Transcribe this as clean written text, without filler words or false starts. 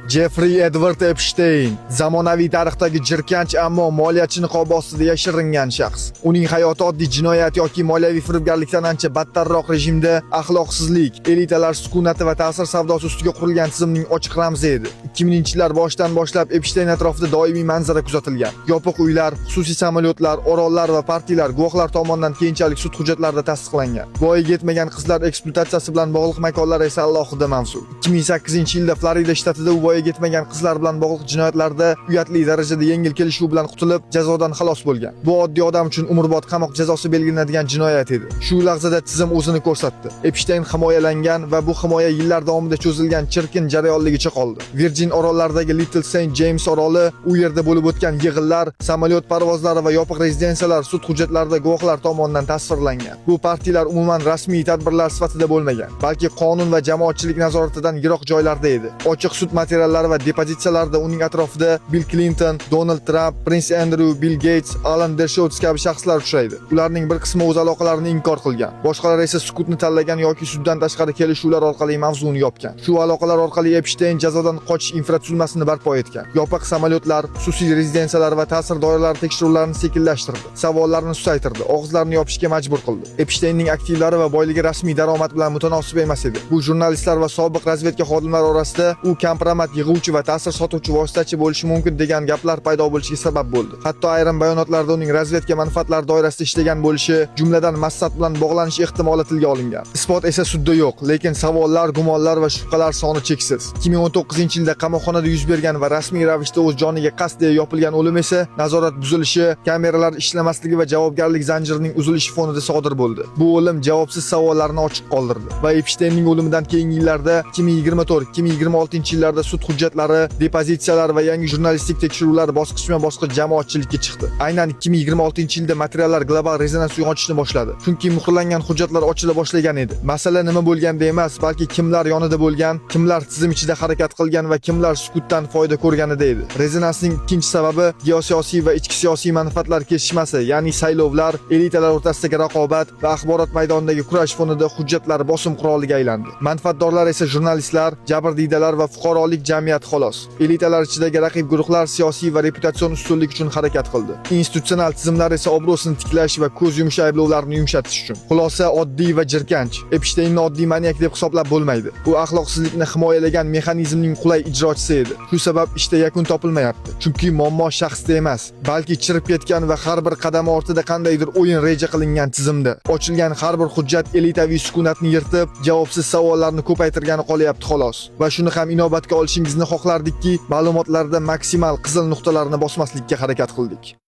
Jeffrey Edward Epstein zamonaviy tarixdagi jirkanch, ammo moliyachi niqobi ostida yashiringan shaxs. Uning hayoti oddiy jinoyat yoki moliyaviy firibgarlikdan ancha battarroq rejimda axloqsizlik, elitalar sukunati va ta'sir savdosi ustiga qurilgan tizimning ochiq ramzi edi. 2000-yillar boshidan boshlab Epstein atrofida doimiy manzara kuzatilgan. Yopiq uylar, xususiy samolyotlar, orollar va partiyalar guvohlar tomonidan keyinchalik sud hujjatlarida tasdiqlangan. Voyaga yetmagan qizlar ekspluatatsiyasi bilan bog'liq makonlar esa alohida mavzu. 2008-yilda Florida shtatida u voyaga yetmagan qizlar bilan bog'liq jinoyatlarda uyatli darajada yengil kelishuv bilan qutulib, jazodan xalos bo'lgan. Bu oddiy odam uchun umrbod qamoq jazosi belgilanadigan jinoyat edi. Shu lahzada tizim o'zini ko'rsatdi. Epstein himoyalangan va bu himoya yillar davomida cho'zilgan chirkin jarayonligicha qoldi. Virgin orollaridagi Little St. James oroli, u yerda bo'lib o'tgan yig'inlar, samolyot parvozlari va yopiq rezidensiyalar sud hujjatlarida guvohlar tomonidan tasvirlangan. Bu partiyalar umuman rasmiy tadbirlar sifatida bo'lmagan, balki qonun va jamoatchilik nazoratidan yiroq joylarda edi. Ochiq sud materiallari va depozitsiyalarida uning atrofida Bill Clinton, Donald Trump, Prins Andrew, Bill Gates, Alan Dershowitz kabi shaxslar uchraydi. Ularning bir qismi o'z aloqalarini inkor qilgan, boshqalari esa sukutni tanlagan yoki suddan tashqari kelishuvlar orqali mavzuni yopgan. Shu aloqalar orqali Epstein jazodan qochish infratuzilmasini barpo etgan. Yopiq samolyotlar, xususiy rezidensiyalar va ta'sir doiralari tekshiruvlarni sekinlashtirdi, savollarni susaytirdi, og'izlarni yopishga majbur qildi. Epsteinning aktivlari va boyligi rasmiy daromad bilan mutanosib emas edi. Bu jurnalistlar va sobiq razvedka xodimlari orasida u kompromat yig'uvchi va ta'sir sotuvchi vositachi bo'lishi mumkin degan gaplar paydo bo'lishiga sabab bo'ldi. Hatto ayrim bayonotlarda uning razvedka manfaatlari doirasida ishlagan bo'lishi, jumladan Mossad bilan bog'lanish ehtimoli tilga olingan. Isbot esa sudda yo'q, lekin savollar, gumonlar va shubhalar soni cheksiz. 2019-yilda qamoqxonada yuz bergan va rasmiy ravishda o'z joniga qasd deya yopilgan o'lim esa nazorat buzilishi, kameralar ishlamasligi va javobgarlik zanjirining uzilishi fonida sodir bo'ldi. Bu o'lim javobsiz savollarni ochiq qoldirdi va Epsteinning o'limidan keyingi yillarda, 2024-2026 yillarda sud hujjatlari, depozitsiyalar va yangi jurnalistik tekshiruvlar bosqichma-bosqich jamoatchilikka chiqdi. Aynan 2026-yilda materiallar global rezonans uyg'otishni boshladi. Chunki muhrlangan hujjatlar ochila boshlagan edi. Masala nima bo'lganda emas, balki kimlar yonida bo'lgan, kimlar tizim ichida harakat qilgan va kimlar sukutdan foyda ko'rganida edi. Rezonansning ikkinchi sababi geosiyosiy va ichki siyosiy manfaatlar kesishmasi, ya'ni saylovlar, elitalar o'rtasidagi raqobat va axborot maydonidagi kurash fonida hujjatlar bosim quroliga aylandi. Manfaatdorlar esa jurnalistlar, jabrdiydalar va fuqarolik jamiyati xolos. Elitalar ichidagi raqib guruhlar siyosiy va reputatsion ustunlik uchun harakat qildi. Institutsional tizimlar esa obro'sini tiklash va ko'z yumish ayblovlarini yumshatish uchun. Xulosa oddiy va jirkanch. Epsteinni oddiy manyak deb hisoblab bo'lmaydi. U axloqsizlikni himoyalagan mexanizmning qulay ijrochisi edi. Shu sabab ishda yakun topilmayapti. Chunki muammo shaxsda emas, balki chirib ketgan va har bir qadami ortida qandaydir o'yin reja qilingan tizimda. Ochilgan har bir hujjat elitaviy sukunatni yirtib, javobsiz savollarni ko'paytirgani qolyapti xolos. Va shuni ham inobatga olishingizni xohlardikki, ma'lumotlarda maksimal qizil nuqtalarni bosmaslikka harakat qildik.